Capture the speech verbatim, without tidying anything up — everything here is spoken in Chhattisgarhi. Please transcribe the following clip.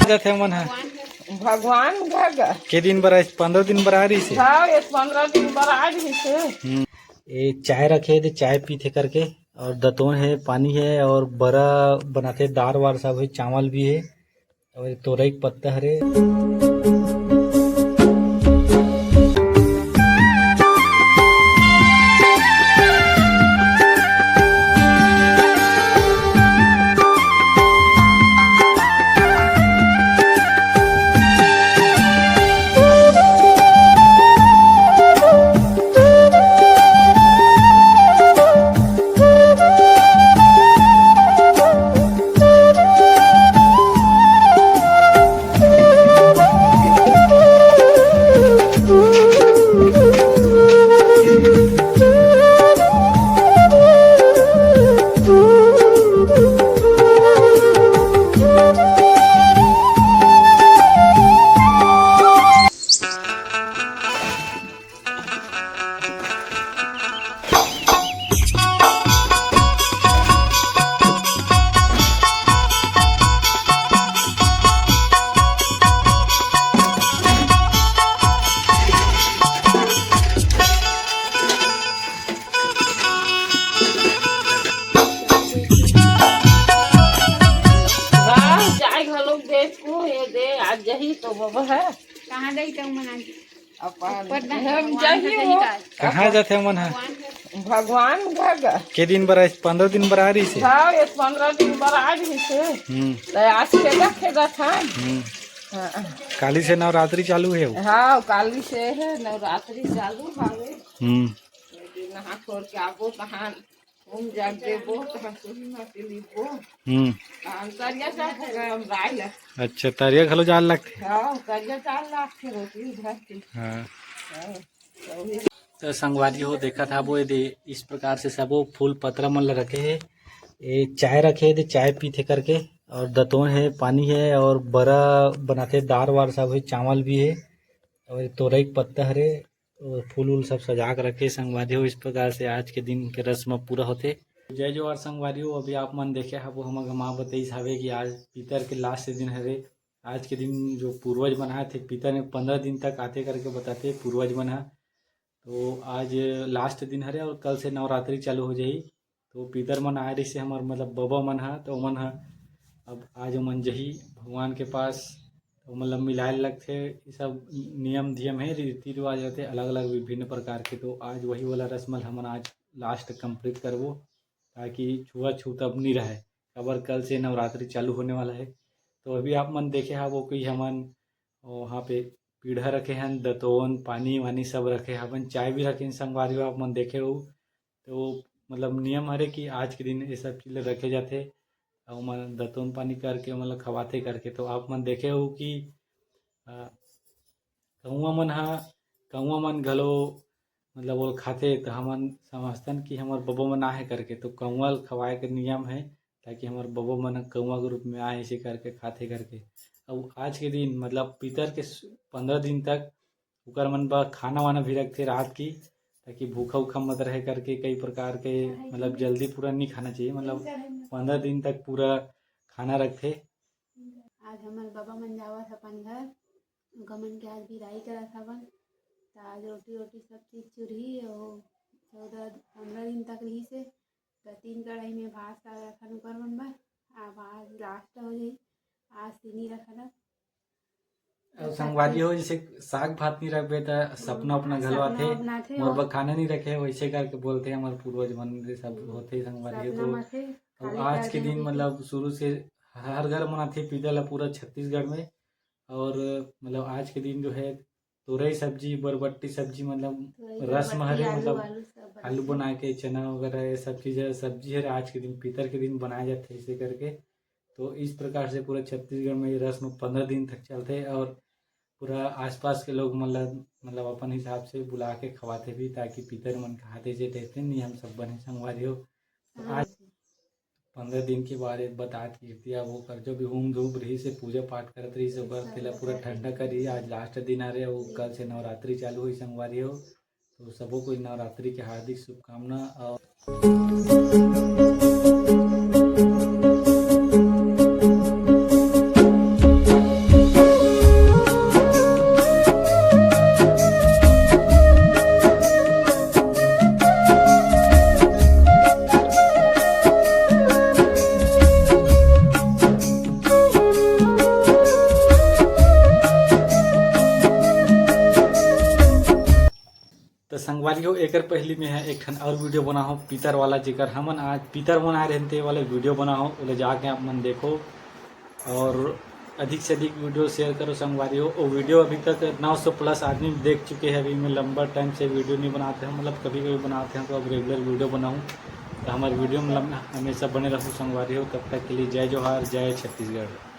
जाथे मन ह। भगवान भग। के दिन बर आइस? पंद्रह दिन बर आ रहिस हे। हाँ, ये पंद्रह दिन बर आ रहिस हे। हम्म। ए चाय रखे हे, ते चाय पीथे करके, और दतोन हे, पानी हे, और बरा बनाथे, दार वार सब हे, चावल भी हे, और तोरई के पत्ता हरे। वाह, चाय घलोक बेच को ये दे, आज जही तो बबा है। कहाँ जाही त मन आज? अपन ऊपर ना हम भगवान जाही के हो। तरीका है। कहाँ जाथे मन ह? भगवान भग। के दिन बर आइस? पंद्रह दिन बर आ रहिस हे। हाँ, ये पंद्रह दिन बर आ रहिस हे। हम्म। त आज खेदा खेदा था। हम्म। हाँ। काली से नवरात्रि चालू हे वो। हाँ, काली से है, नवरात्रि चालू हवे। हम्म। नहा खोर के आबो, तहाँ घूम जान देबो, तहाँ सुन ना के लिबो। हम्म। हाँ, तरिया चाल के गरम राय ला। अच्छा, तरिया घलो जाल लगथे। हाँ, तरिया चाल लागथे रोटी धर के। हाँ। हाँ, तो वही। तो संगवारी हो, देखत हबो, ये दे, इस प्रकार से सबो फूल पतरा मन ल रखे हे। ए चाय रखे हे, ते चाय पीथे करके, और दतोन हे, पानी हे, और बरा बनाथे, दार वार सब हे, चावल भी हे, और ये तोरई के पत्ता हरे, और फूल उल सब सजा के रखे। संगवारी हो, इस प्रकार से आज के दिन के रस्म पूरा होथे। जय जोहार संगवारी हो, अभी आप मन देखे हबो, हमर घमा बतईस हवे कि आज पितर के लास्ट दिन हरे। आज के दिन जो पूर्वज मन आथे, पितर में पंद्रह दिन तक आथे करके बताथे पूर्वज मन ह। तो आज लास्ट दिन हरे और कल से नवरात्रि चालू हो जाही। तो पितर मन आए रहिसे हमर, मतलब बबा मन ह, तो ओमन ह अब आज ओमन जही भगवान के पास, तो मतलब मिलाए लगथे। ये सब नियम धियम हे, रीति रिवाज रहथे, अलग अलग विभिन्न प्रकार के। तो आज वही वाला रस्म ल हमन आज लास्ट कंप्लीट करबो, ताकि छुआछूत अब नहीं रहे, काबर कल से नवरात्रि चालू होने वाला है। तो अभी आप मन देखे हा वो कोई हमन वहाँ पे पीढ़ा रखे हन, दतोन, पानी वानी सब रखे हवन, चाय भी रखे हन संगवारी हो, आप मन देखे हो। तो मतलब नियम हरे कि आज के दिन ये सब चीज ल रखे जाथे, अउ मन दतोन पानी करके मतलब खवाथे करके। तो आप मन देखे हो कि अ, कौआ मन ह, कौआ मन घलो मतलब ओला खाथे, तो हमन समझथन कि हमर बबा मन आहे करके, तो कौआ ल खवाए के नियम है, ताकि हमर बबा मन ह कौआ के रूप में आए, ऐसे करके खाथे करके। अउ आज के दिन मतलब पितर के सु-, पंद्रह दिन तक ओकर मन बर खाना वाना भी रखथे रात की, ताकि भूखा उखा मत रहे करके। कई प्रकार के मतलब जल्दी पूरा नहीं खाना चाहिए, मतलब पंद्रह दिन तक पूरा खाना रखथे। आज हमर बबा मन जावत अपन घर, उनका मन के आज विदाई करत हवन। त आज रोटी वोटी सब चीज चुरही, अउ चौदह पंद्रह दिन तक रहिसे। त तीन कढ़ाई में भात साग रखन उकर मन बर। अब आज लास्ट हो जाई, आज तीन ही रखन अब। अउ संगवारी हो, जैसे साग भात नहीं रखबे त सपना अपना घलो सपना आथे, अपना आथे, मोर और बर खाना नहीं रखे, वैसे करके बोलथे हमर पूर्वज मन रे सब। हम्म। होथे संगवारी हो। सपना तो में आथे, अउ खाली आज कर के दिन देंगे। मतलब शुरू से हर घर मनाथे पितर ला पूरा छत्तीसगढ़ में। और मतलब आज के दिन जो है तोरई सब्जी, बरबट्टी सब्जी, मतलब तोरई, रस्म बरबट्टी, हरे, आलू, मतलब आलू सब आलू बनथे। बना के चना वगैरह ये सब चीज है, सब्जी हरे आज के दिन, पितर के दिन बनाए जाथे ऐसे करके। तो इस प्रकार से पूरा छत्तीसगढ़ में ये रस्म पंद्रह दिन तक चलथे और पूरा आसपास के लोग मन ल मतलब अपन हिसाब से बुला के खवाथे भी, ताकि पितर मन खाथे जे टाइप के नियम सब बने संगवारी हो। तो हाँ आज जी। पंद्रह दिन के बारे बतात कीर्ति अब ओकर जो भी होम धूप रहिस हे, पूजा पाठ करत रहिस हे, ओकर तेला पूरा ठंडा करी। आज लास्ट दिन हरे, अउ कल से नवरात्रि चालू होही संगवारी हो। तो सबो कोई नवरात्रि के हार्दिक शुभकामना। और तो संगवारी हो, एकर पहली में है एक ठन और वीडियो बना हो पितर वाला, जेकर हमन आज पितर बनाए रहन ते वाले वीडियो बना हो, ओला जाके आप मन देखो और अधिक से अधिक वीडियो शेयर करो संगवारी हो। वो वीडियो अभी तक नौ सौ प्लस आदमी देख चुके हैं। अभी मैं लंबा टाइम से वीडियो नहीं बनाते हैं, मतलब कभी कभी बनाते हैं, तो अब रेगुलर वीडियो बनाऊँ। तो हमारे वीडियो में लम-, हमेशा बने रहूँ संगवारी हो। तब तक के लिए जय जोहार, जय छत्तीसगढ़।